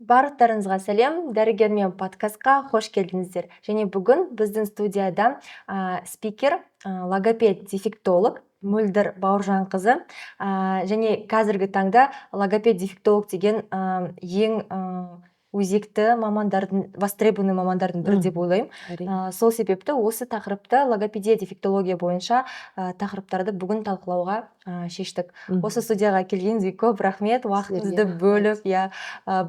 Барлықтарыңызға сәлем! «Дәрігермен» подкастқа қош келдіңіздер! Және бүгін біздің студияда спикер, логопед дефектолог Мөлдір Бауыржанқызы. Және қазіргі таңда логопед дефектолог деген ең өзекті мамандардың, востребованный мамандардың бірі деп ойлаймын. Сол себепті осы тақырыпты, логопедия, дефектология бойынша тақырыптарды бүгін талқылауға шештік. Осы студияға келгеніңізге көп рахмет, уақытыңызды Сіздерге. бөліп, иә,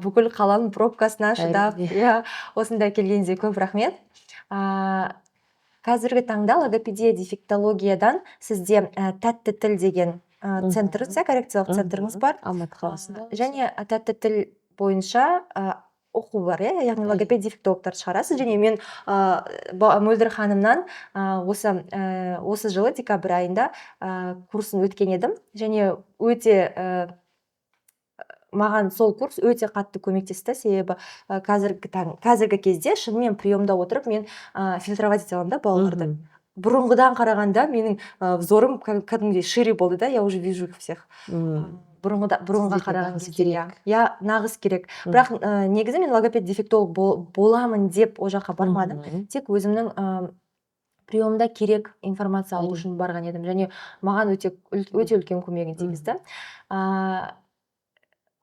бүкіл қаланың пробкасына шыдап, иә, осында келгеніңізге көп рахмет. Қазіргі таңда логопедия, дефектологиядан сізде «Тәтті тіл» деген центр, иә, коррекциялық центріңіз бар. Алматы қаласында. Және «Тәтті тіл» бойынша оқу бар, иә, яғни логопед дефектологтарды шығарасыз. Және мен Мөлдір ханымнан осы жылы декабрь айында курсын өткен едім және өте маған сол курс өте қатты көмектесті, себебі қазіргі кезде шынымен приемда отырып мен фильтровать ете аламын да балаларды. Бұрынғыдан қарағанда менің взорым кәдімгідей шире болды да, я уже вижу их всех. Бұрынға Сіздерге қараған нағыз кезде, иә. Керек. Иә, нағыз керек. Бірақ негізі мен логопед дефектолог боламын деп ол жаққа бармадым. Тек өзімнің приемда керек информация алу үшін барған едім және маған өте үлкен көмегін тигізді.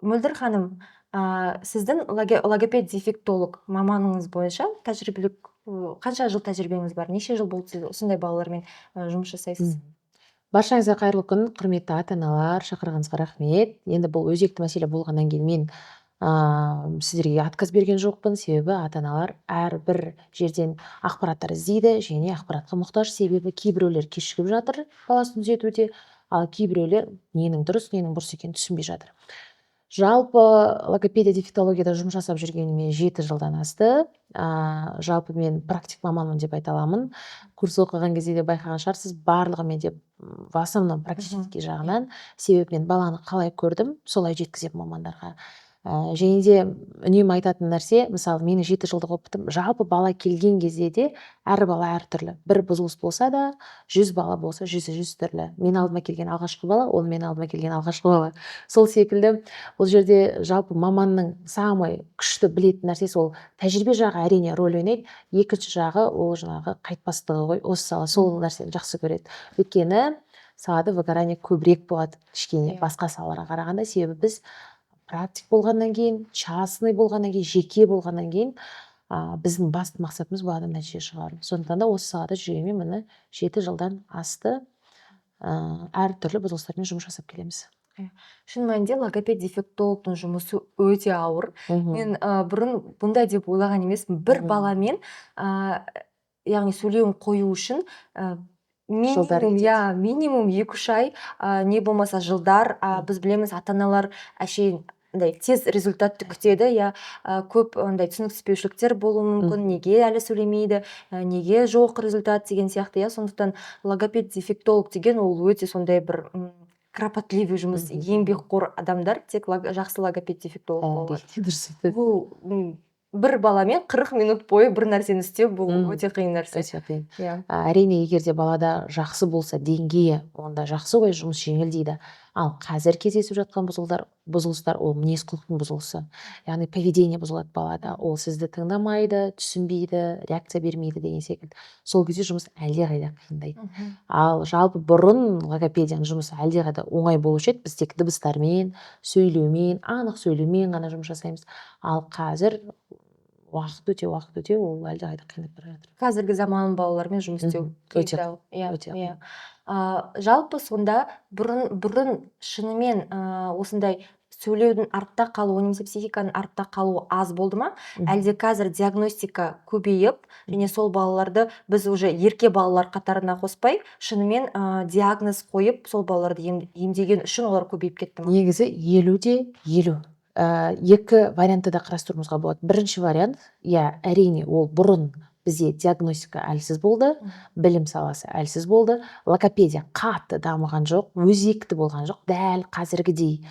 Мөлдір ханым, сіздің логопед дефектолог маманыңыз бойынша тәжірибелік, қанша жыл тәжірибеңіз бар? Неше жыл болды сіз осындай балалармен жұмыс жасайсыз? Баршаңызға қайырлы күн, құрметті ата аналар! Шақырғаныңызға рахмет. Енді бұл өзекті мәселе болғаннан кейін мен сіздерге отказ берген жоқпын, себебі ата аналар әрбір жерден ақпараттар іздейді және ақпаратқа мұқтаж, себебі кейбіреулер кешігіп жатыр баласын түзетуде, ал кейбіреулер ненің дұрыс, ненің бұрыс екенін түсінбей жатыр. Жалпы, логопедия, дефектологияда жұмыс жасап жүргеніме 7 жылдан асты. Жалпы мен практик маманмын деп айта аламын. Курс оқыған кезде де байқаған шығарсыз, барлығы менде в основном практический жағынан, себебі мен баланы қалай көрдім, солай жеткіземін мамандарға. Және де үнемі айтатын нәрсе, мысалы, менің 7 жылдық опытым, жалпы бала келген кезде де әр бала әртүрлі. Бір бұзылыс болса да, 100 бала болса, жүзі жүз түрлі. Мен алдыма келген алғашқы бала ол мен алдыма келген алғашқы бала. Сол секілді бұл жерде жалпы маманның самый күшті білетін нәрсесі, ол тәжірибе жағы, әрине, рөл ойнайды. Екінші жағы ол жаңағы қайтпастығы ғой. Осы сала сол нәрсені жақсы көреді, өйткені салада выгорание көбірек болады кішкене басқа салаларға қарағанда, себебі біз практик болғаннан кейін, частный болғаннан кейін, жеке болғаннан кейін, біздің басты мақсатымыз бұл адам нәтиже шығару. Сондықтан да осы салада жүргеніме, міне, 7 жылдан асты, әртүрлі бұзылыстармен жұмыс жасап келеміз. Шын мәнінде логопед дефектологтың жұмысы өте ауыр. Мен бұрын бұндай деп ойлаған емеспін. Бір баламен, яғни сөйлеуін қою үшін Жылдар минимум кетеді. Иә, минимум 2-3 ай, не болмаса жылдар. Біз білеміз, ата аналар әшейін андай тез результатты күтеді, иә, көп андай түсініктеспеушіліктер болуы мүмкін, неге әлі сөйлемейді, неге жоқ результат деген сияқты, иә. Сондықтан логопед дефектолог деген ол өте сондай бір кропотливый жұмыс, еңбекқор адамдар тек жақсы логопед дефектолог бола алады. Әрине, дұрыс айтасыз. Бұл бір баламен 40 минут бойы бір нәрсені істеу, бұл өте қиын нәрсе. Өте қиын. Иә. Әрине, егер де балада жақсы болса деңгейі, онда жақсы ғой, жұмыс жеңілдейді. Ал қазір кездесіп жатқан бұзылыстар ол мінез құлықтың бұзылысы, яғни поведение бұзылады балада, ол сізді тыңдамайды, түсінбейді, реакция бермейді деген секілді. Сол кезде жұмыс әлдеқайда қиындайды. Ал жалпы бұрын логопедияның жұмысы әлдеқайда оңай болушы еді. Біз тек дыбыстармен, сөйлеумен, анық сөйлеумен ғана жұмыс жасаймыз. Ал қазір уақыт өте ол әлдеқайда қиындап бара жатыр. Қазіргі заман балаларымен жұмыс істеу Өте қиындау, иә. Өте. Иә, жалпы сонда бұрын шынымен осындай сөйлеудің артта қалуы немесе психиканың артта қалуы аз болды ма, әлде қазір диагностика көбейіп және сол балаларды біз уже ерке балалар қатарына қоспай, шынымен диагноз қойып, сол балаларды емдеген үшін олар көбейіп кетті ма? Негізі 50 де 50. Екі вариантты да қарастыруымызға болады. Бірінші вариант, иә, әрине, ол бұрын бізде диагностика әлсіз болды, білім саласы әлсіз болды, логопедия қатты дамыған жоқ, өзекті болған жоқ дәл қазіргідей.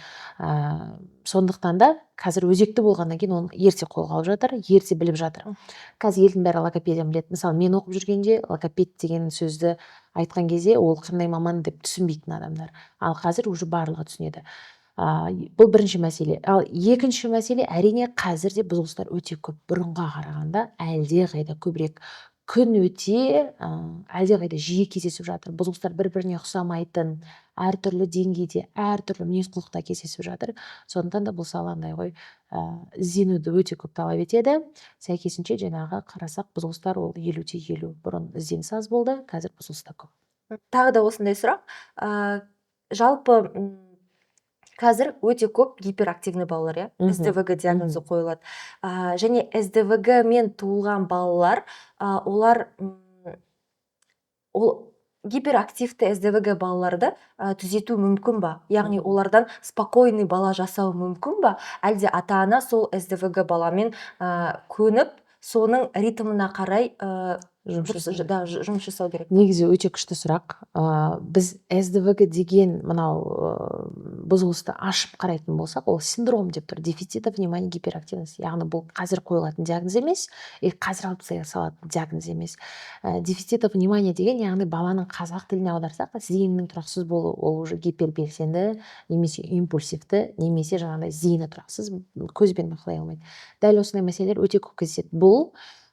Сондықтан да қазір өзекті болғаннан кейін оны ерте қолға алып жатыр, ерте біліп жатыр. Қазір елдің бәрі логопедияны біледі. Мысалы, мен оқып жүргенде логопед деген сөзді айтқан кезде ол қандай маман деп түсінбейтін адамдар, ал қазір уже барлығы түсінеді. Бұл бірінші мәселе. Ал екінші мәселе, әрине, қазір де бұзылыстар өте көп, бұрынға қарағанда әлдеқайда көбірек, күн өте әлдеқайда жиі кездесіп жатыр. Бұзылыстар бір біріне ұқсамайтын, әртүрлі деңгейде, әртүрлі мінез құлықта кездесіп жатыр. Сондықтан да бұл сала андай ғой, ізденуді өте көп талап етеді. Сәйкесінше, жаңағы қарасақ, бұзылыстар ол 50:50. Бұрын ізденіс аз болды, қазір бұзылыс та көп. Тағы да осындай сұрақ. Жалпы қазір өте көп гиперактивный балалар, иә, СДВГ диагнозы қойылады. Және СДВГ мен туылған балалар, олар ол гиперактивті СДВГ балаларды түзету мүмкін ба? Яғни олардан спокойный бала жасау мүмкін ба, әлде ата ана сол СДВГ баламен көніп, соның ритмына қарай жұмыс дұрыс жасау. Да, жұмыс жасау керек? Негізі өте күшті сұрақ. Біз СДВГ деген мынау бұзылысты ашып қарайтын болсақ, ол синдром деп тұр, дефицита внимания, гиперактивность. Яғни бұл қазір қойылатын диагноз емес и қазір алып тастай салатын диагноз емес. Дефицита внимания деген, яғни баланың, қазақ тіліне аударсақ, зейінінің тұрақсыз болуы. Ол уже гипербелсенді немесе импульсивті, немесе жаңағыдай зейіні тұрақсыз, көзбен бақылай алмайды. Дәл осындай мәселелер өте көп кездеседі. Бұл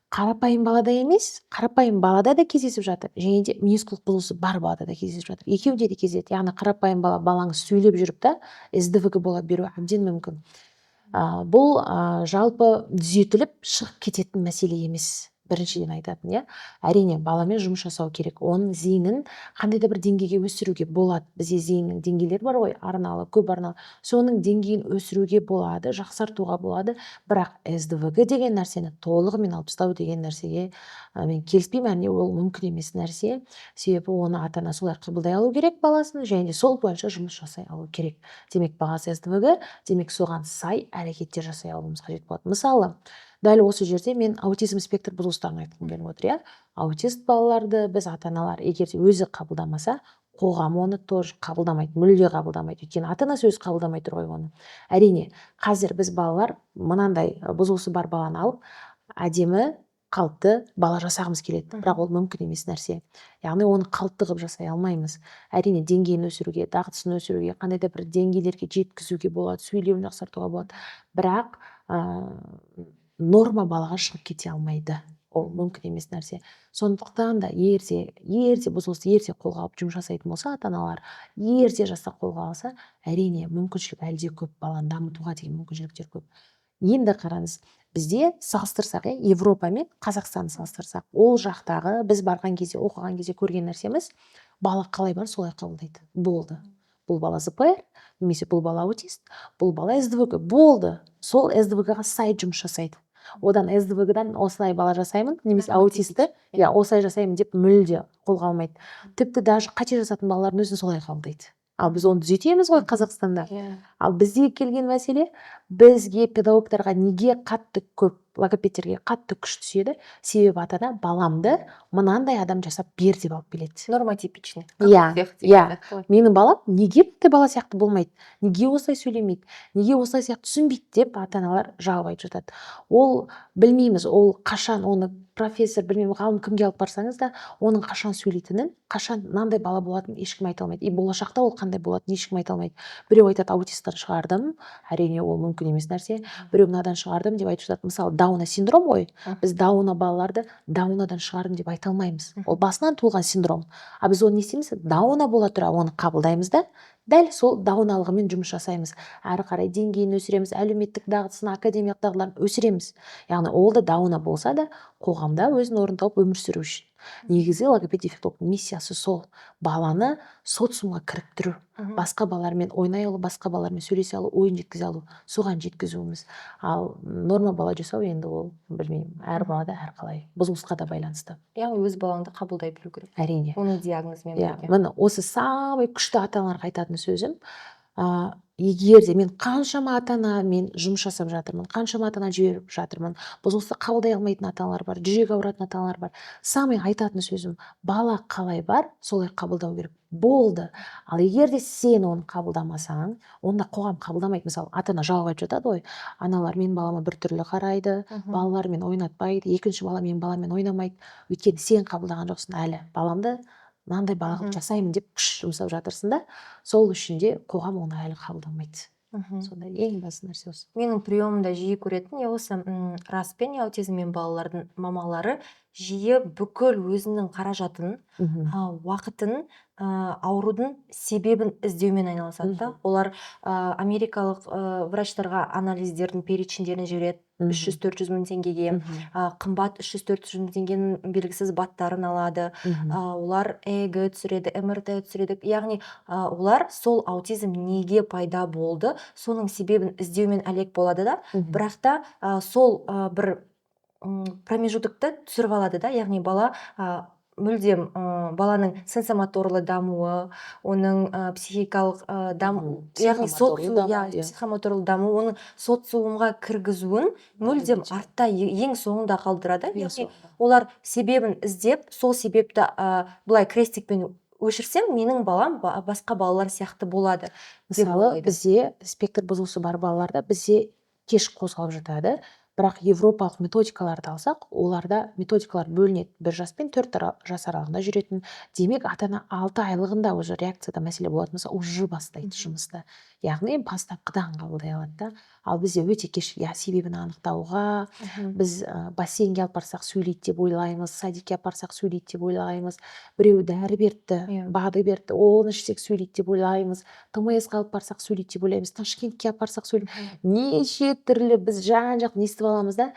қарапайым балада емес, қарапайым балада да кездесіп жатыр және де мінез құлық бұзылысы бар балада да кездесіп жатыр, екеуінде де кездеседі. Яғни қарапайым бала, балаңыз сөйлеп жүріп та СДВГ бола беруі әбден мүмкін. Бұл жалпы түзетіліп шығып кететін мәселе емес, біріншіден айтатын, иә. Әрине, баламен жұмыс жасау керек, оның зейінін қандай да бір деңгейге өсіруге болады. Бізде зейіннің деңгейлері бар ғой, арналы, көп арналы, соның деңгейін өсіруге болады, жақсартуға болады. Бірақ СДВГ деген нәрсені толығымен алып тастау деген нәрсеге мен келіспеймін. Әрине, ол мүмкін емес нәрсе, себебі оны ата ана солай қабылдай алу керек баласын және де сол бойынша жұмыс жасай алу керек. Демек, баласы СДВГ, демек, соған сай әрекеттер жасай алуымыз қажет болады. Мысалы, дәл осы жерде мен аутизм спектр бұзылыстарын айтқым келіп отыр, иә. Аутист балаларды біз, ата аналар, егер де өзі қабылдамаса, қоғам оны тоже қабылдамайды, мүлде қабылдамайды, өйткені ата анасы өзі қабылдамай тұр ғой оны. Әрине, қазір біз балалар, мынандай бұзылысы бар баланы алып, әдемі, қалыпты бала жасағымыз келеді, бірақ ол мүмкін емес нәрсе. Яғни оны қалыпты қылып жасай алмаймыз. Әрине, деңгейін өсіруге, дағдысын өсіруге, қандай да бір деңгейлерге жеткізуге болады, сөйлеуін жақсартуға болады, бірақ норма балаға шығып кете алмайды, ол мүмкін емес нәрсе. Сондықтан да ерте ерте бұзылысты ерте қолға алып жұмыс жасайтын болса, ата аналар ерте жаста қолға алса, әрине, мүмкіншілік әлі де көп, баланы дамытуға деген мүмкіншіліктер көп. Енді қараңыз, бізде салыстырсақ, иә, Европа мен Қазақстанды салыстырсақ, ол жақтағы біз барған кезде, оқыған кезде көрген нәрсеміз: бала қалай бар, солай қабылдайды, болды. Бұл бала ЗПР немесе бұл бала аутист, бұл бала СДВГ, болды, сол СДВГ ға сай жұмыс жасайды. Одан СДВГ дан осылай бала жасаймын немесе аутистті, иә, осылай жасаймын деп мүлде қолға алмайды. Тіпті даже қате жасатын балалардың өзін солай қабылдайды. Ал біз оны түзетеміз ғой Қазақстанда. Ал бізге келген мәселе, бізге, педагогтарға неге қатты көп, логопедтерге қатты күш түседі? Себебі ата ана баламды мынандай адам жасап бер деп алып келеді. Нормотипичный. Иә, иә. Менің балам неге мындай бала сияқты болмайды, неге осылай сөйлемейді, неге осылай сияқты түсінбейді деп ата аналар жалоб айтып жатады. Ол білмейміз, ол қашан, оны профессор, білмеймін, ғалым, кімге алып барсаңыз да, оның қашан сөйлейтінін, қашан мынандай бала болатынын ешкім айта алмайды. И болашақта ол қандай болатынын ешкім айта алмайды. Біреу айтады: аутисттан шығардым. Әрине, ол мүмкін емес нәрсе. Біреу мынадан шығардым деп айтып жатады. Мысалы, Дауна синдром ғой. Біз Дауна балаларды Даунадан шығардым деп айта алмаймыз, ол басынан туылған синдром. А біз оны не істейміз? Дауна бола тұра оны қабылдаймыз да, дәл сол дауналығымен жұмыс жасаймыз, әрі қарай деңгейін өсіреміз, әлеуметтік дағдысын, академиялық дағдыларын өсіреміз. Яғни ол да дауна болса да, қоғамда өзінің орнын тауып өмір сүру үшін. Негізгі логопед дефектологтың миссиясы сол: баланы социумға кіріктіру, басқа балалармен ойнай алу, басқа балалармен сөйлесе алу, ойын жеткізе алу, соған жеткізуіміз. Ал норма бала жасау енді ол, білмеймін, әр балада әрқалай, бұзылысқа да байланысты. Яғни өз балаңды қабылдай білу керек Әрине. оның диагнозымен бірге. Міне, осы самый күшті ата аналарға айтатын сөзім. Егер де мен қаншама ата анамен жұмыс жасап жатырмын, қаншама ата ана жіберіп жатырмын, бұзылысты қабылдай алмайтын ата аналар бар, жүрегі ауыратын ата аналар бар, самый айтатын сөзім: бала қалай бар, солай қабылдау керек, болды. Ал егер де сен оны қабылдамасаң, онда қоғам қабылдамайды. Мысалы, ата ана жалоб айтып жатады ғой: аналар менің балама біртүрлі қарайды, балаларымен ойнатпайды, екінші бала менің баламмен ойнамайды. Өйткені сен қабылдаған жоқсың әлі, баламды мынандай бала қылып жасаймын деп күш жұмсап жатырсың да, сол үшін де қоғам оны әлі қабылдамайды. Сондай ең басты нәрсе осы. Менің приемымда жиі көретін осы РАС-пен, не аутизммен балалардың мамалары жиі бүкіл өзінің қаражатын, уақытын аурудың себебін іздеумен айналысады да. Олар америкалық врачтарға анализдердің перечень дерін жібереді 300-400 мың теңгеге, қымбат 300-400 мың теңгенің белгісіз БАДтарын алады. Олар ЭЭГ түсіреді, МРТ түсіреді, яғни олар сол аутизм неге пайда болды, соның себебін іздеумен әлек болады да. Бірақ та сол бір промежуток ты түсіріп алады да, яғни бала мүлдем баланың сенсомоторлы дамуы, оның психикалық яғни Психомоторлы даму, иә, психомоторлы даму, оның социумға кіргізуін мүлдем артта, ең соңында қалдырады. Ең Яғни соңында. олар себебін іздеп, сол себепті былай крестик пен өшірсем, менің балам басқа балалар сияқты болады деп Мысалы, ойлайды. бізде спектр бұзылысы бар балаларда бізде кеш қозғалып жатады, бірақ европалық методикаларды алсақ, оларда методикалар бөлінеді: 1 жас пен 4 жас аралығында жүретін. Демек, ата ана 6 айлығында уже реакцияда мәселе болатын болса, уже бастайды жұмысты, яғни бастапқыдан қабылдай алады да. Ал бізде өте кеш, иә, себебін анықтауға. Біз бассейнге алып барсақ, сөйлейді деп ойлаймыз, садик ке апарсақ, сөйлейді деп ойлаймыз, біреу дәрі берді, БАДы берді, оны ішсек, сөйлейді деп ойлаймыз, ТМС ға алып барсақ, сөйлейді деп ойлаймыз, Ташкентке апарсақ, сөйлейді. Неше түрлі біз жан жақтан естіп аламыз да.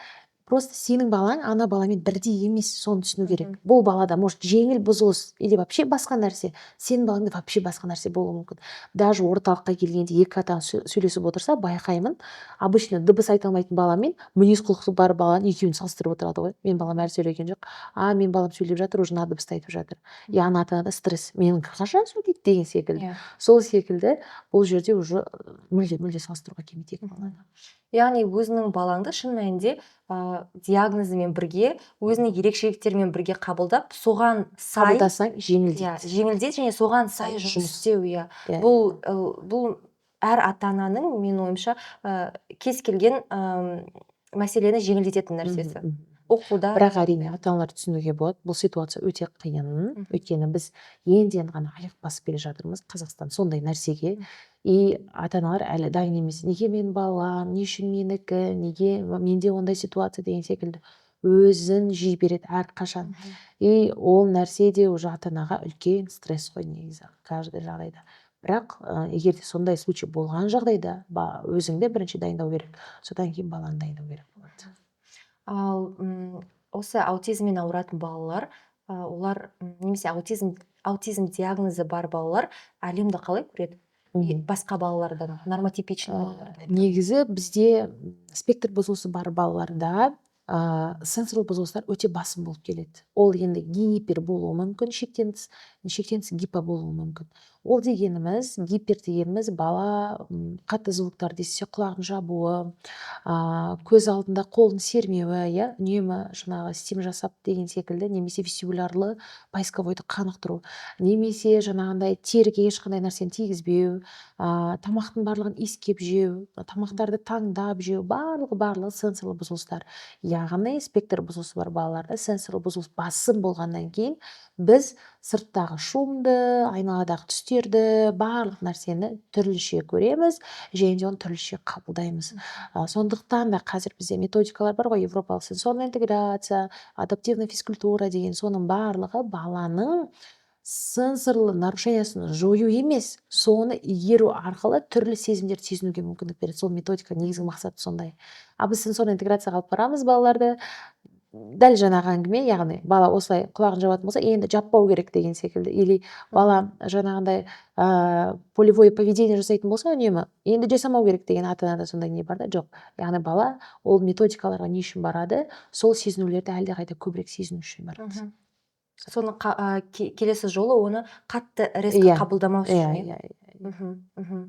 Просто сенің балаң ана баламен бірдей емес, соны түсіну керек. Бұл балада может жеңіл бұзылыс или вообще басқа нәрсе, сенің балаңда вообще басқа нәрсе болуы мүмкін. Даже орталыққа келгенде екі ата сөйлесіп отырса, байқаймын, обычно дыбыс айта алмайтын бала мен мінез құлқы бар баланы екеуін салыстырып отырады ғой: менің балам әлі сөйлеген жоқ, а менің балам сөйлеп жатыр, уже мына дыбысты айтып жатыр. И ана ата анада стресс: менікі қашан сөйлейді деген секілді. Сол секілді бұл жерде уже мүлде мүлде салыстыруға келмейді екі баланы. Яғни өзіңнің балаңды шын мәнінде диагнозымен бірге, өзінің ерекшеліктерімен бірге қабылдап, соған сай Қабылдасаң, жеңілдейді. Иә, жеңілдейді және соған сай жұмыс Жұмыс. істеу, иә. Бұл әр ата ананың, менің ойымша, кез келген мәселені жеңілдететін нәрсесі оқуда. Бірақ, әрине, ата аналар түсінуге болады, бұл ситуация өте қиын, өйткені біз енді енді ғана аяқ басып келе жатырмыз Қазақстан сондай нәрсеге. И ата аналар әлі дайын емес: неге менің балам, не үшін менікі, неге менде ондай ситуация деген секілді өзін жей береді әрқашан. И ол нәрсе де уже ата анаға үлкен стресс қой негізі каждый жағдайда. Бірақ егер де сондай случай болған жағдайда, өзіңді бірінші дайындау керек, содан кейін баланы дайындау керек болады. Ал осы аутизммен ауыратын балалар, олар немесе аутизм диагнозы бар балалар әлемді қалай көреді? Басқа балалардан, нормотипичный балалардан. Негізі бізде спектр бұзылысы бар балаларда сенсорлы бұзылыстар өте басым болып келеді. Ол енді гипер болуы мүмкін, шектен тыс, шектен тыс гипо болуы мүмкін. Ол дегеніміз, гипер дегеніміз бала қатты звук тарды естісе, құлағын жабуы, көз алдында қолын сермеуі, иә, үнемі жаңағы стим жасап деген секілді, немесе вестибулярлы поисковой ды қанықтыру, немесе жаңағындай теріге ешқандай нәрсені тигізбеу, тамақтың барлығын иіскеп жеу, тамақтарды таңдап жеу, барлығы барлығы сенсорлы бұзылыстар. Яғни спектр бұзылысы бар балаларда сенсорлы бұзылыс басым болғаннан кейін, біз сырттағы шум ды, айналадағы түстерді, барлық нәрсені түрліше көреміз және де оны түрліше қабылдаймыз. Сондықтан да қазір бізде методикалар бар ғой: европалық сенсорная интеграция, адаптивная физкультура деген. Соның барлығы баланың сенсорлы нарушения сын жою емес, соны игеру арқылы түрлі сезімдерді сезінуге мүмкіндік береді. Сол методика негізгі мақсаты сондай. А біз сенсорный интеграцияға алып барамыз балаларды, дәл жаңағы әңгіме, яғни бала осылай құлағын жабатын болса, енді жаппау керек деген секілді, или бала жаңағындай полевое поведение жасайтын болса үнемі, енді жасамау керек деген ата анада сондай не бар да. Жоқ, яғни бала ол методикаларға не үшін барады? Сол сезінулерді әлдеқайда көбірек сезіну үшін барады. Соны келесі жолы оны қатты резко қабылдамау үшін, иә? Иә. Мхм, мхм.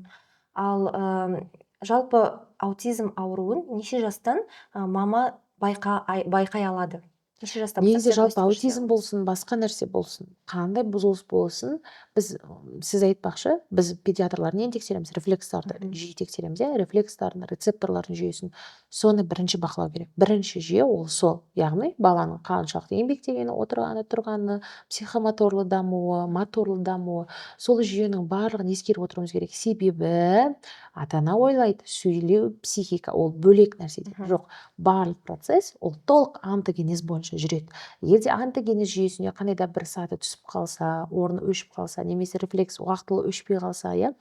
Ал жалпы аутизм ауруын неше жастан мама байқай алады? Неше жастан бастап Негізі жалпы диагностика жасай аутизм аламыз? болсын, басқа нәрсе болсын, қандай бұзылыс болсын, біз, сіз айтпақшы, біз педиатрлар нені тексереміз? Рефлекстарды жиі тексереміз, иә, рефлекстарын, рецепторлардың жүйесін. Соны бірінші бақылау керек. Бірінші жүйе ол сол, яғни баланың қаншалықты еңбектегені, отырғаны, тұрғаны, психомоторлы дамуы, моторлы дамуы, сол жүйенің барлығын ескеріп отыруымыз керек. Себебі ата ана ойлайды, сөйлеу, психика ол бөлек нәрсе деп. Жоқ, барлық процесс ол толық онтогенез бойынша жүреді. Егер де онтогенез жүйесіне қандай да бір саты түсіп қалса, орны өшіп қалса, немесе рефлекс уақытылы өшпей қалса, иә,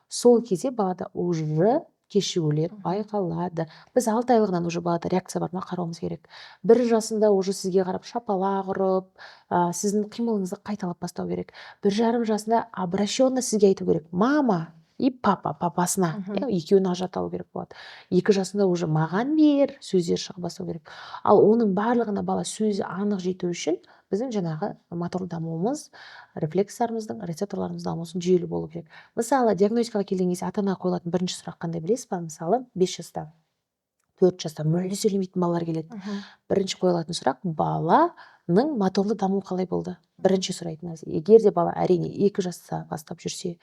сол кезде балада уже кешігулер байқалады. Біз 6 айлығынан уже балада реакция бар ма қарауымыз керек. 1 жасында уже сізге қарап шапалақ ұрып, сіздің қимылыңызды қайталап бастау керек. 1,5 жасында обращенно сізге айту керек. Мама и папа, папасына, иә, екеуін ажырата алу керек болады. 2 жасында уже маған бер сөздер шыға бастау керек. Ал оның барлығына бала сөзі анық жету үшін біздің жаңағы моторлы дамуымыз, рефлекстарымыздың, рецепторларымыздың дамуы жүйелі болу керек. Мысалы, диагностикаға келген кезде ата-анаға қойылатын бірінші сұрақ қандай білесіз ба? Мысалы, 5 жаста, 4 жаста мүлде сөйлемейтін балалар келеді. Бірінші қойылатын сұрақ: баланың моторлы дамуы қалай болды? Бірінші сұрайтын нәрсе. Егер де бала әрине 2 жаста бастап жүрсе,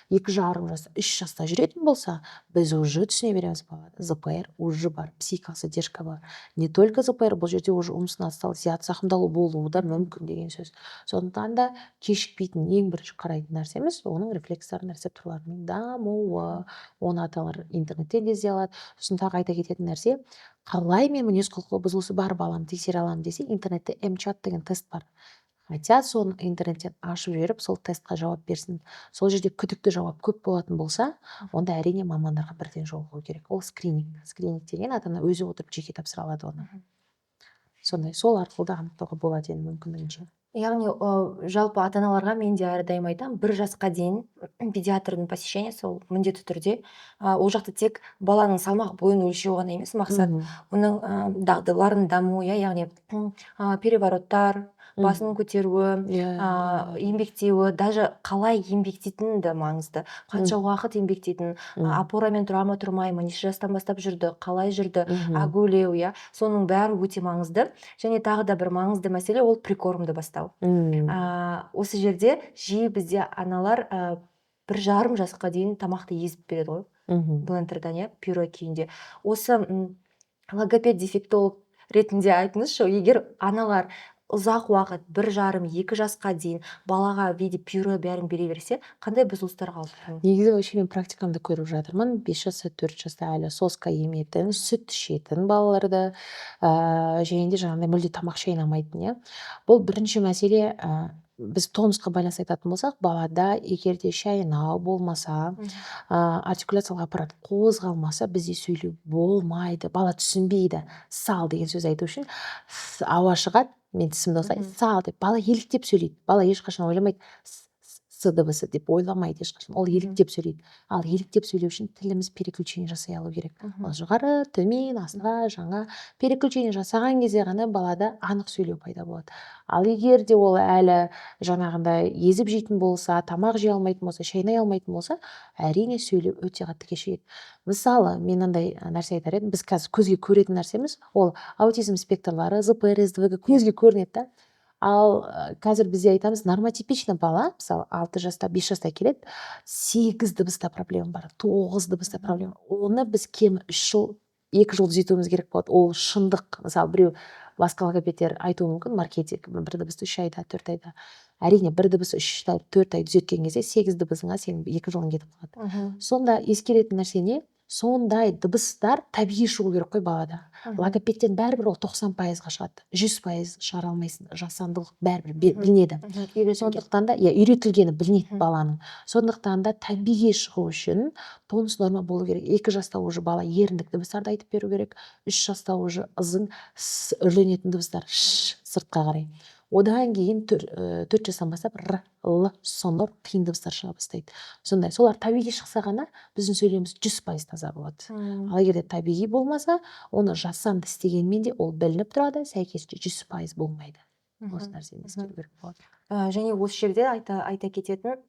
2,5 жаста, 3 жаста жүретін болса, біз уже түсіне береміз, балада ЗПР уже бар, психикалық задержка бар. Не только ЗПР, бұл жерде уже умственно отсталый, зият зақымдалу болуы да мүмкін деген сөз. Сондықтан да кешікпейтін ең бірінші қарайтын нәрсеміз оның рефлекстарының, рецепторларының дамуы. Оны ата-аналар интернеттен де іздей алады. Сосын тағы айта кететін нәрсе, қалай мен мінез құлқы бұзылысы бар баламды тексере аламын десе, интернетте М-чат деген тест бар. Хотя соны интернеттен ашып жіберіп, сол тестқа жауап берсін. Сол жерде күдікті жауап көп болатын болса, онда әрине мамандарға бірден жолығу керек. Ол скрининг. Скрининг деген ата-ана өзі отырып жеке тапсыра алады оны. Сондай, сол арқылы да анықтауға болады енді мүмкіндігінше. Яғни, жалпы ата-аналарға мен де әрдайым айтамын, 1 жасқа дейін педиатрдың посещениесі ол міндетті түрде. Ол жақта тек баланың салмақ бойын өлшеу ғана емес мақсат, оның дағдыларының дамуы, иә, яғни перевороттар, басын көтеруі, еңбектеуі, даже қалай еңбектейтіні де маңызды. Қанша уақыт еңбектейтін, опорамен тұра ма, тұрмай ма, неше жастан бастап жүрді, қалай жүрді, агөлеу, иә, соның бәрі өте маңызды. Және тағы да бір маңызды мәселе ол прикормды бастау. Осы жерде жиі бізде аналар 1,5 жасқа дейін тамақты езіп береді ғой. Блендердан, иә, пюре күйінде. Осы логопед, дефектолог ретінде айтыңызшы, егер аналар ұзақ уақыт, 1,5, 2 жасқа дейін балаға в виде пюре бәрін бере берсе, қандай бұзылыстарға алып келуі мүмкін? Негізі вообще мен практикамда көріп жатырмын, 5 жаста, 4 жаста әлі соска еметін, сүт ішетін балаларды, және де жаңағыдай мүлде тамақ шайнамайтын, иә. Бұл бірінші мәселе, біз тонусқа байланысты айтатын болсақ, балада егер де шайнау болмаса, артикуляциялық аппарат қозғалмаса, бізде сөйлеу болмайды, бала түсінбейді. Сал деген сөз айту үшін ауа шығады, мен тісімді осылай сал деп бала еліктеп сөйлейді. Бала ешқашан ойламайды, с с дыбысы деп ойламайды ешқашан. Ол еліктеп сөйлейді. Ал еліктеп сөйлеу үшін тіліміз переключение жасай алу керек. Ол жоғары, төмен, астыға, жаңа переключение жасаған кезде ғана балада анық сөйлеу пайда болады. Ал егер де ол әлі жаңағындай езіп жейтін болса, тамақ жей алмайтын болса, шайнай алмайтын болса, әрине сөйлеу өте қатты кешігеді. Мысалы, мен мынандай нәрсе айтар едім: біз қазір көзге көретін нәрсеміз ол аутизм спектрлары, ЗПР, СДВГ көзге көрінеді да. Ал қазір бізде айтамыз, нормотипичный бала, мысалы, 6 жаста, 5 жаста келеді, 8 дыбыста проблема бар, 9 дыбыста проблема. Оны біз кемі 3 жыл, 2 жыл түзетуіміз керек болады. Ол шындық. Мысалы, біреу, басқа логопедтер айтуы мүмкін, маркетинг, бір дыбысты 3 айда, 4 айда. Әрине, бір дыбысты 3 ай, 4 ай түзеткен кезде 8 дыбысыңа сенің 2 жылың кетіп қалады. Сонда ескеретін нәрсе не? Сондай дыбыстар табиғи шығу керек қой балада. Логопедтен бәрібір ол 90%-ға шығады, 100% шығара алмайсың, жасандылық бәрібір білінеді. Үйретілген. Сондықтан да, иә, үйретілгені білінеді баланың. Сондықтан да табиғи шығу үшін тонус норма болу керек. 2 жаста уже бала еріндік дыбыстарды айтып беру керек. 3 жаста уже ызың с үрленетін дыбыстар, ш сыртқа қарай. Одан кейін 4 жастан бастап р, л, сонор қиын дыбыстар шыға бастайды. Сондай, солар табиғи шықса ғана біздің сөйлеміміз 100% таза болады. Ал егер де табиғи болмаса, оны жасанды істегенмен де ол білініп тұрады, сәйкесінше 100% болмайды. Осы нәрсені ескеру керек болады. Және осы жерде айта кететін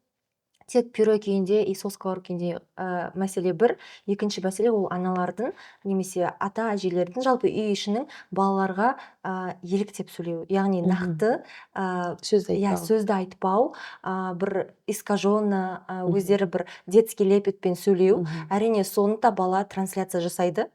Тек пюре күйінде и соскалар күйінде мәселе бір. Екінші мәселе, ол аналардың немесе ата әжелердің, жалпы үй ішінің балаларға еліктеп сөйлеуі, яғни нақты сөзді иә, айтпау. Сөзді айтпау, бір искаженно, өздері бір детский лепетпен сөйлеу. Әрине, соны да бала трансляция жасайды,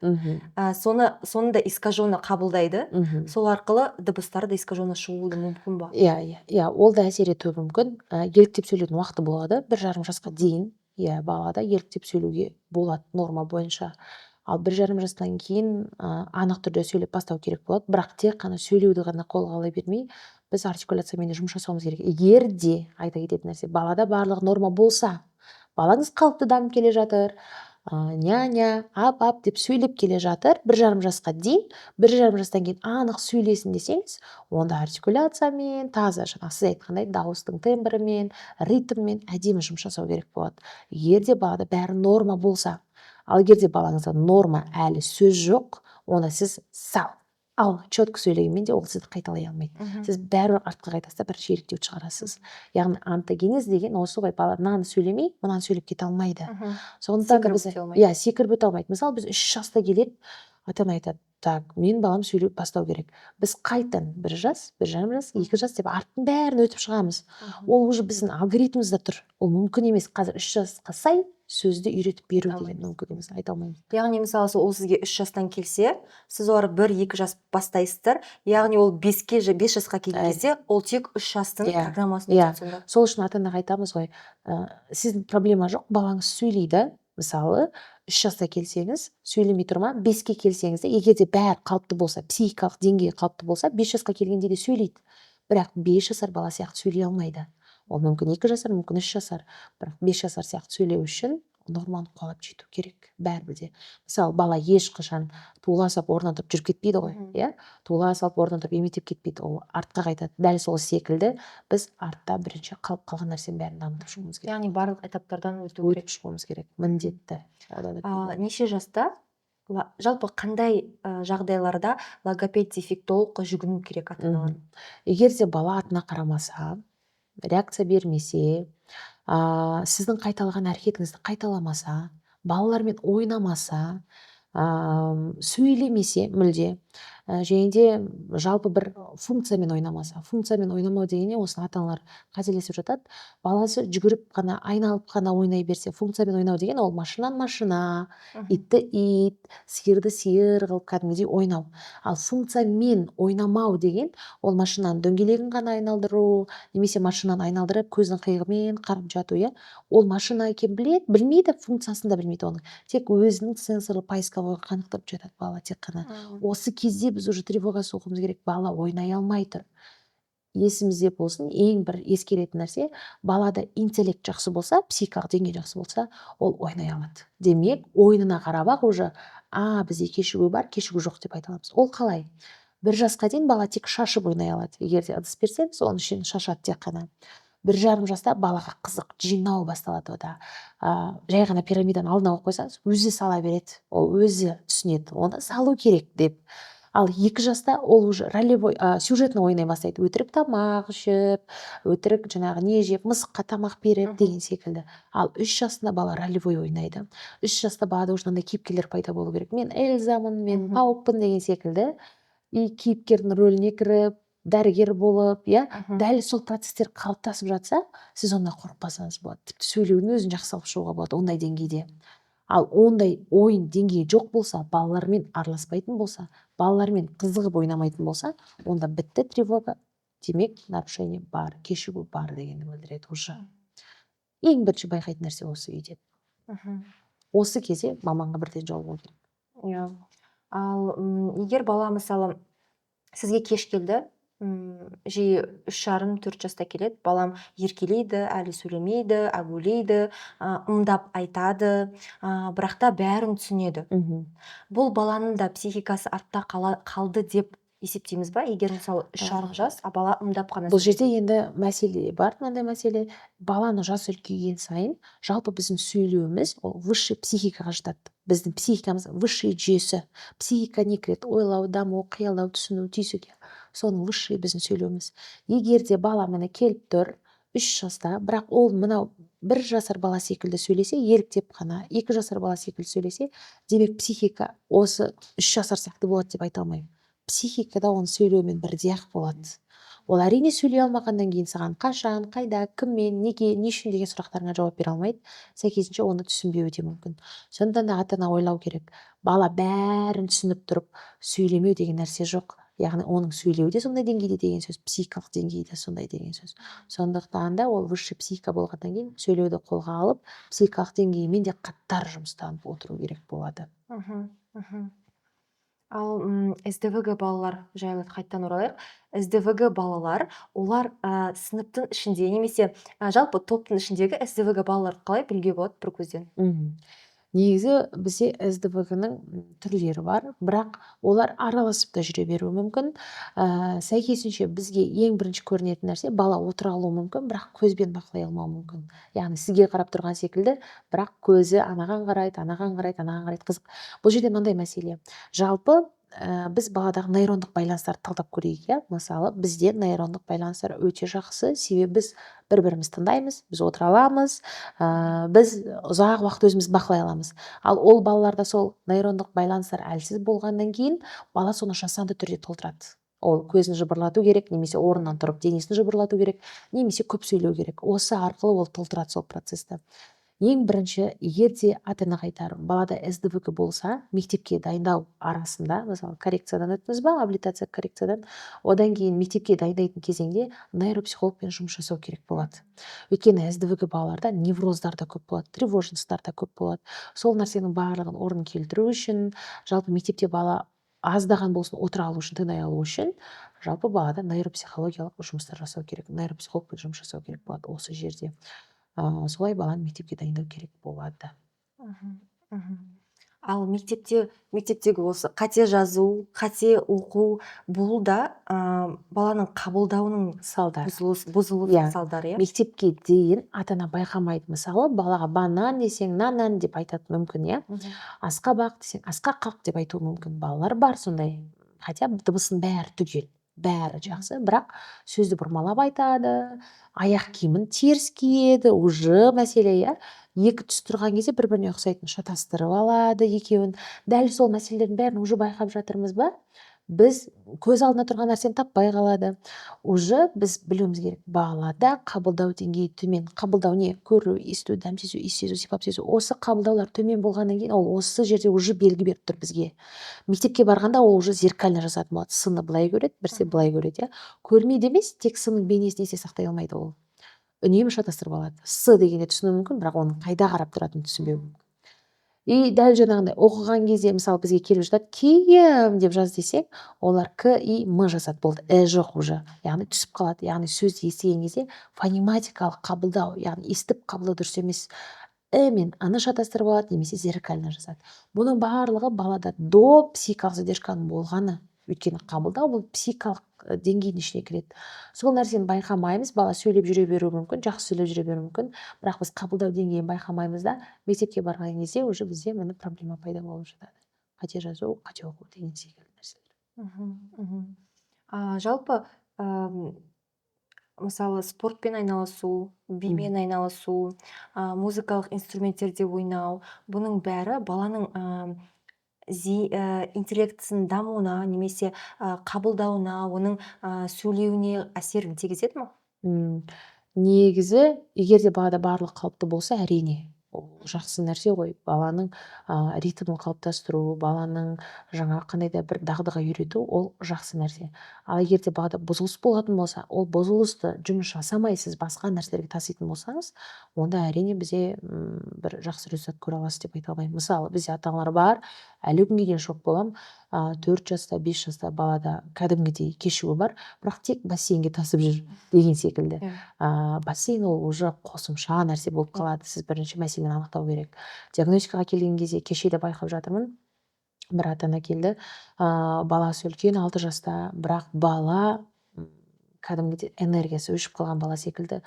соны да искаженно қабылдайды. Сол арқылы дыбыстары да искаженно шығуы да мүмкін ба? Иә, ол да әсер етуі мүмкін. Еліктеп сөйлеудің уақыты болады, 1,5 жасқа дейін, иә, балада еліктеп сөйлеуге болады норма бойынша. Ал 1,5 жастан кейін анық түрде сөйлеп бастау керек болады. Бірақ тек қана сөйлеуді ғана қолға ала бермей, біз артикуляциямен де жұмыс жасауымыз керек. Егер де, айта кететін нәрсе, балада барлығы норма болса, балаңыз қалыпты дамып келе жатыр, няня, ап ап деп сөйлеп келе жатыр 1,5 жасқа дейін, 1,5 жастан кейін анық сөйлесін десеңіз, онда артикуляциямен, таза жаңағы сіз айтқандай дауыстың тембрімен, ритммен әдемі жұмыс жасау керек болады, егер де балада бәрі норма болса. Ал егер де балаңызда норма әлі сөз жоқ, онда сіз сал ал четко сөйлегенмен де, ол сізді қайталай алмайды. Сіз бәрібір артқа қайтасыз да, бір еліктеуді шығарасыз. Яғни онтогенез деген осы ғой: бала мынаны сөйлемей, мынаны сөйлеп кете алмайды. Сондықтан да Секіріп біз өте алмайды. Иә, секіріп өте алмайды. Мысалы, біз 3 жаста келеді, ата ана айтады: «Так, менің балам сөйлеп бастау керек». Біз қайтадан 1 жас, 1,5 жас, 2 жас деп арттың бәрін өтіп шығамыз. Ол уже біздің алгоритмімізде тұр, ол мүмкін емес қазір 3 жасқа сай сөзді үйретіп беру Айта деген алмаймыз. мүмкін емес, айта алмаймыз. Яғни, мысалы, ол сізге 3 жастан келсе, сіз олар 1-2 жас бастайсыздар, яғни ол 5 жасқа келген кезде ол тек 3 жастың программасын өтеді сонда. Сол үшін ата анаға айтамыз ғой, сіздің проблема жоқ, балаңыз сөйлейді. Мысалы, 3 жаста келсеңіз, сөйлемей тұр ма, 5-ке келсеңіз де, егер де бәрі қалыпты болса, психикалық деңгейі қалыпты болса, 5 жасқа келгенде де сөйлейді, бірақ 5 жасар бала сияқты сөйлей алмайды. Ол мүмкін 2 жасар, мүмкін 3 жасар, бірақ 5 жасар сияқты сөйлеу үшін норманы қуалап жету керек бәрібір де. Мысалы, бала ешқашан туыла салып орнынан тұрып жүріп кетпейді ғой. Иә, туыла салып орнынан тұрып емектеп кетпейді, ол артқа қайтады. Дәл сол секілді біз артта бірінші қалып қалған нәрсенің бәрін дамытып шығуымыз керек. Яғни барлық этаптардан өту Өтіп керек. шығуымыз керек міндетті, одан өтпей болмайды. Неше жаста, жалпы қандай жағдайларда логопед, дефектологқа жүгіну керек ата аналар? Егер де бала атына қарамаса, реакция бермесе, сіздің қайталаған әрекетіңізді қайталамаса, балалармен ойнамаса, сөйлемесе мүлде, және де жалпы бір функциямен ойнамаса. Функциямен ойнамау дегенде, осыны ата аналар қателесіп жатады: баласы жүгіріп қана, айналып қана ойнай берсе. Функциямен ойнау деген ол машинаны машина, итті ит, сиырды сиыр қылып кәдімгідей ойнау. Ал функциямен ойнамау деген ол машинаның дөңгелегін ғана айналдыру немесе машинаны айналдырып, көздің қиығымен қарап жату, иә. Ол машина екенін біледі, білмейді, функциясын да білмейді оның, тек өзінің сенсорлы поисковой қанықтырып жатады бала тек қана. Осы кезде біз уже тревога соғуымыз керек, бала ойнай алмай тұр. Есімізде болсын, ең бір ескеретін нәрсе: балада интеллект жақсы болса, психикалық деңгейі жақсы болса, ол ойнай алады. Демек, ойынына қарап ақ уже бізде кешігу бар, кешігу жоқ деп айта аламыз. Ол қалай? 1 жасқа дейін бала тек шашып ойнай алады. Егер де ыдыс берсеңіз, оның ішін шашады тек қана. 1,5 жаста балаға қызық жинау басталады. Ода жай ғана пирамиданы алдына қойып қойсаңыз, өзі сала береді, ол өзі түсінеді оны салу керек деп. Ал 2 жаста ол уже ролевой, сюжетный ойнай бастайды: өтірік тамақ ішіп, өтірік жаңағы не жеп, мысыққа тамақ беріп деген секілді. Ал 3 жасында бала ролевой ойнайды. 3 жаста балада уже мынандай кейіпкерлер пайда болу керек: мен Эльзамын, мен паукпын деген секілді. И кейіпкердің рөліне кіріп, дәрігер болып, иә. Дәл сол процесстер қалыптасып жатса, сіз онда қорықпасаңыз болады, тіпті сөйлеудің өзін жақсы алып шығуға болады ондай деңгейде. Ал ондай ойын деңгейі жоқ болса, балалармен араласпайтын болса, балалармен қызығып ойнамайтын болса, онда бітті, тревога. Демек, нарушение бар, кешігу бар дегенді білдіреді. Уже ең бірінші байқайтын нәрсе осы үйде. Осы кезде маманға бірден жолығу керек. Иә, ал егер бала, мысалы, сізге кеш келді, жиі 3,5-4 жаста келеді: балам еркелейді, әлі сөйлемейді, әгулейді, ымдап айтады, бірақ та бәрін түсінеді. Бұл баланың да психикасы артта қалды деп есептейміз ба, егер, мысалы, 3,5 жас, а бала ымдап қана Бұл жерде енді мәселе бар, мынандай мәселе: баланың жасы үлкейген сайын жалпы біздің сөйлеуіміз ол высший психикаға жатады. Біздің психикамыз высший жүйесі. Психика не кіреді? Ойлау, даму, қиялдау, түсіну, түйсік. Соның высший біздің сөйлеуіміз. Егер де бала, міне, келіп тұр 3 жаста, бірақ ол мынау 1 жасар бала секілді сөйлесе, еліктеп қана, 2 жасар бала секілді сөйлесе, демек, психика осы 3 жасар сияқты болады деп айта алмаймын. Психикада оның сөйлеуімен бірдей ақ болады. Ол, әрине, сөйлей алмағаннан кейін саған қашан, қайда, кіммен, неге, не үшін деген сұрақтарыңа жауап бере алмайды, сәйкесінше оны түсінбеуі де мүмкін. Сондықтан да ата ана ойлау керек: бала бәрін түсініп тұрып сөйлемеу деген нәрсе жоқ. Яғни оның сөйлеуі де сондай деңгейде деген сөз, психикалық деңгейі де сондай деген сөз. Сондықтан да ол высший психика болғаннан кейін сөйлеуді қолға алып, психикалық деңгейімен де қатар жұмыстанып отыру керек болады. мхм мхм Ал СДВГ балалар жайлы қайтадан оралайық. СДВГ балалар, олар сыныптың ішінде немесе жалпы топтың ішіндегі СДВГ балаларды қалай білуге болады бір көзден? Негізі бізде СДВГ ның түрлері бар, бірақ олар араласып та жүре беруі мүмкін. Сәйкесінше бізге ең бірінші көрінетін нәрсе: бала отыра алуы мүмкін, бірақ көзбен бақылай алмауы мүмкін. Яғни сізге қарап тұрған секілді, бірақ көзі анаған қарайды, анаған қарайды, анаған қарайды. Қызық, бұл жерде мынандай мәселе. Жалпы біз баладағы нейрондық байланыстарды талдап көрейік, иә. Мысалы, бізде нейрондық байланыстар өте жақсы, себебі біз бір бірімізді тыңдаймыз, біз отыра аламыз, біз ұзақ уақыт өзімізді бақылай аламыз. Ал ол балаларда сол нейрондық байланыстар әлсіз болғаннан кейін бала соны жасанды түрде толтырады. Ол көзін жыбырлату керек немесе орнынан тұрып денесін жыбырлату керек немесе көп сөйлеу керек. Осы арқылы ол толтырады сол процессті. Ең бірінші, егер де ата анаға айтарым, балада СДВГ болса, мектепке дайындау арасында, мысалы, коррекциядан өттіңіз ба, абилитация, коррекциядан, одан кейін мектепке дайындайтын кезеңде нейропсихологпен жұмыс жасау керек болады. Өйткені СДВГ балаларда невроздар да көп болады, тревожность тар да көп болады. Сол нәрсенің барлығын орнын келтіру үшін, жалпы мектепте бала аздаған болсын отыра алу үшін, тыңдай алу үшін, жалпы балада нейропсихологиялық жұмыстар жасау керек, нейропсихологпен жұмыс жасау керек болады осы жерде. Солай баланы мектепке дайындау керек болады. мхм мхм Ал мектептегі осы қате жазу, қате оқу, бұл да баланың қабылдауының салдары. Бұзылу Иә. салдары, иә? Мектепке дейін ата ана байқамайды. Мысалы, балаға банан десең, нанан деп айтады мүмкін, иә. Асқабақ десең, асқақақ деп айтуы мүмкін. Балалар бар сондай, хотя дыбысының бәрі түгел, бәрі жақсы, бірақ сөзді бұрмалап айтады, аяқ киімін теріс киеді, уже мәселе, иә. Екі түс тұрған кезде бір біріне ұқсайтын, шатастырып алады екеуін. Дәл сол мәселелердің бәрін уже байқап жатырмыз ба, біз көз алдында тұрған нәрсені таппай қалады. Уже біз білуіміз керек: балада қабылдау деңгейі төмен. Қабылдау не? Көру, есту, дәм сезу, иіс сезу, сипап сезу. Осы қабылдаулар төмен болғаннан кейін ол осы жерде уже белгі беріп тұр бізге. Мектепке барғанда ол уже зеркально жазатын болады. Сыны былай көреді, бірсе былай көреді, иә. Көрмейді емес, тек сының бейнесін есте сақтай алмайды. Ол үнемі шатастырып алады. С дегенде түсінуі мүмкін, бірақ оның қайда қарап тұратынын түсінбеуі мүмкін. И дәл жаңағындай оқыған кезде, мысалы, бізге келіп жатады, киім деп жаз десең, олар к, и, м жазады, болды, і жоқ уже, яғни түсіп қалады. Яғни сөзді естіген кезде фонематикалық қабылдау, яғни естіп қабылдау дұрыс емес, і мен ы шатастырып алады немесе зеркально жазады. Бұның барлығы балада до психикалық задержка ның болғаны, өйткені қабылдау бұл психикалық деңгейдің ішіне кіреді. Сол нәрсені байқамаймыз. Бала сөйлеп жүре беруі мүмкін, жақсы сөйлеп жүре беруі мүмкін, бірақ біз қабылдау деңгейін байқамаймыз да, мектепке барған кезде уже бізде, міне, проблема пайда болып жатады: қате жазу, қате оқу деген секілді нәрселер. мхм мхм Жалпы мысалы, спортпен айналысу, бимен айналысу, музыкалық инструменттерде ойнау, бұның бәрі баланың интеллектісінің дамуына немесе қабылдауына, оның сөйлеуіне әсерін тигізеді ма? Негізі, егер де балада барлық қалыпты болса, әрине, ол жақсы нәрсе ғой. Баланың ритмін қалыптастыру, баланың жаңа қандай да бір дағдыға үйрету, ол жақсы нәрсе. Ал егер де балада бұзылыс болатын болса, ол бұзылысты жұмыс жасамай сіз басқа нәрселерге таситын болсаңыз, онда, әрине, бізде бір жақсы результат көре аласыз деп айта алмаймын. Мысалы, бізде ата аналар бар, әлі күнге дейін шок боламын, 4 жаста, 5 жаста балада кәдімгідей кешігу бар, бірақ тек бассейнге тасып жүр деген секілді. Бассейн ол уже қосымша нәрсе болып қалады. Сіз бірінші мәселені анықтау керек. Диагностикаға келген кезде, кеше де байқап жатырмын, бір ата ана келді, баласы үлкен, 6 жаста, бірақ бала кәдімгідей энергиясы өшіп қалған бала секілді.